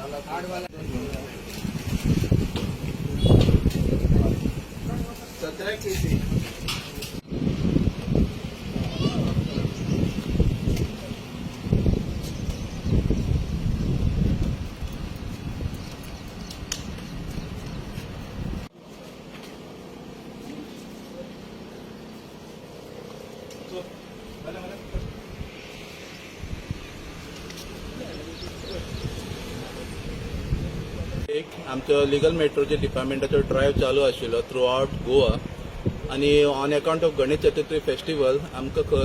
17 KG. एक आमचो legal मेट्रोचे डिपार्टमेंटाचो ड्रायव्ह चालू आशिल्लो थ्रू आवट गोवा आनी on account of Ganesh Chaturthi festival आमकां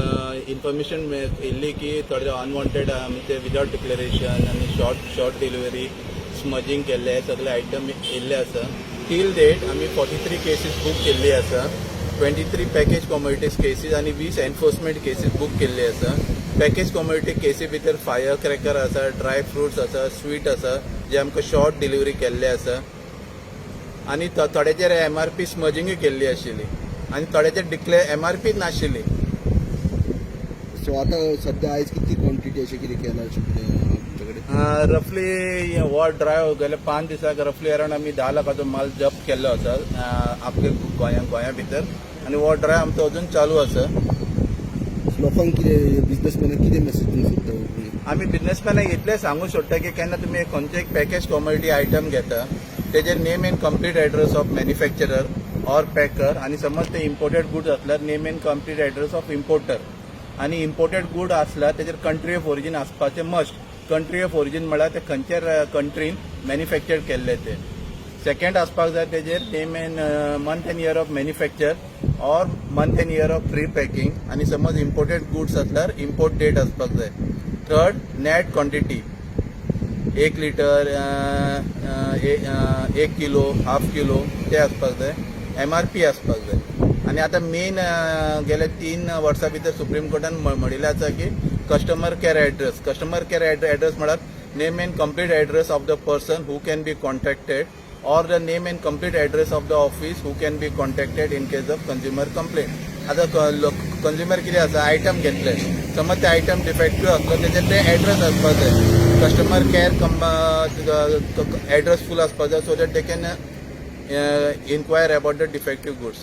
इन्फॉर्मेशन येयल्ली की थोडे अनवॉन्टेड आमचे विदाउट डिक्लेरेशन आनी शॉर्ट शॉर्ट डिलिव्हरी, स्मजिंग केल्ले सगळे आयटम येयल्ले आसा. टील डेट आमी 43 केसीस बूक केल्ली आसा, 23 पॅकेज कॉमोडिटीज केसीस आनी 20 एनफोर्समेंट केसीस बूक केल्ले आसा. पॅकेज कॉमोडिटी केसी भितर फायर क्रॅकर आसा, ड्राय फ्रुट्स आसा, स्वीट आसा, जे आमकां शॉर्ट डिलिव्हरी केल्ले आसा आनी थोड्याचेर एमआरपी स्मजिंगूय केल्ली आशिल्ली आनी थोड्याचेर डिक्लेअर एमआरपी नाशिल्ली. सो आता सध्या आयज कितली क्वॉन्टिटी अशें कितें केलां, अशें कितें तुमचे कडेन? रफली हो ड्रायव्ह गेल्या 5 दिसाक रफली अरावंड आमी 10 लाखाचो माल जप्त केल्लो आसा आपल्या गोंया भितर आनी हो ड्रायव्ह आमचो अजून चालू आसा. लोकांक कितें, बिझनेसमॅनाक कितें मेसेज दिवंक सोदता तुमी? आमी बिझनेसमॅनाक इतलें सांगू सोदता की केन्ना तुमी खंयचे एक पॅकेज कॉमोडिटी आयटम घेता, तेजेर name and complete address of manufacturer or packer आनी समज ते इम्पोर्टेड गुड्स आसल्यार name and complete address of importer आनी इम्पोर्टेड गूड आसल्यार तेजेर कंट्री ऑफ ओरिजीन आसपाचें मस्ट. कंट्री ऑफ ओरिजीन म्हळ्यार ते खंयच्या कंट्रीन मॅन्युफॅक्चर केल्ले ते. सेकंड आसपाक जाय तेजेर name and month and year of manufacture or month and year of pre packing आनी समज इम्पोर्टेड गुड्स आसल्यार इम्पोर्ट डेट आसपाक जाय. Third, net quantity, 1 litre, 1 kilo, half kilo ते आसपाक जाय. एमआरपी आसपाक जाय. आनी आतां मेन गेल्या 3 वर्सां भितर सुप्रीम कोर्टान म्हणिल्लें आसा की customer care address. Customer care address म्हळ्यार name and complete address of the person who can be contacted or the name and complete address of the office who can be contacted in case of consumer complaint. आतां consumer कितें आसा, item घेतले, समज ते item defective आसलो, तेजेर ते address आसपाक जाय. कस्टमर केअर एड्रेस फूल आसपाक जाय so that they can inquire about the defective goods.